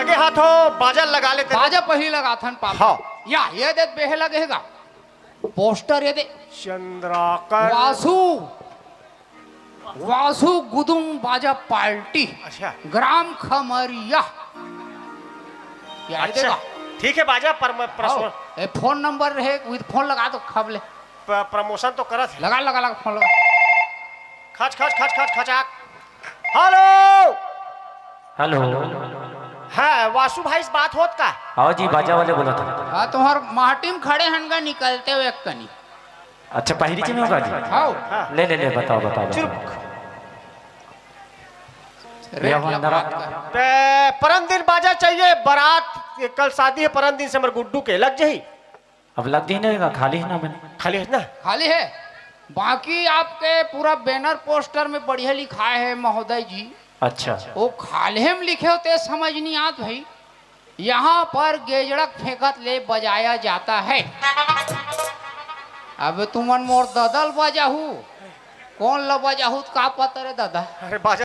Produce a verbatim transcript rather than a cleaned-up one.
के हाथों बाजा लगा लेते हैं। बाजा पहिली लगाथन पापा। हाँ। या, ये दे बेहे लगेगा। पोस्टर ये दे। चंद्राकर। वासु। वासु गुदुम बाजा पार्टी। अच्छा। ग्राम खमरिया। ये अच्छा। देखा। ठीक है, बाजा पर, पर, हाँ, ए, फोन नंबर रहे, with फोन लगा दो, खब ले। प-, प्रमोशन तो करत है। लगा, लगा, लगा, फोन लगा। खच, खच, खच, खच, खचाक। हेलो। हेलो। हाँ, वासु भाई से बात होत का? हाँ जी, बाजा वाले बोला था। हाँ, तुम्हार माटी में खड़े हन गा निकलते हुए एक कनी। अच्छा, पहिरी जी में होगा जी? हाँ। ले, ले, ले, बताओ, बताओ, चुप। बताओ। रेट ये लगा। अंदर आ। पे-, परन दिन बाजा चाहिए, बारात, कल शादी है, परन दिन से हमर गुड्डू के, लग जाही। अब लग जाही ना, खाली है ना बने। खाली है ना? खाली है। बाकी आपके पूरा बैनर पोस्टर में बढ़िया लिखाय है महोदय जी। अच्छा। वो खाल्हे में लिखे होते समझ नहीं आत भाई। यहाँ पर गेजड़क फेंकत ले बजाया जाता है। अब तुमन मोर ददल बजाहू, कौन ल बजाहू त का पता रे दादा? अरे बाजा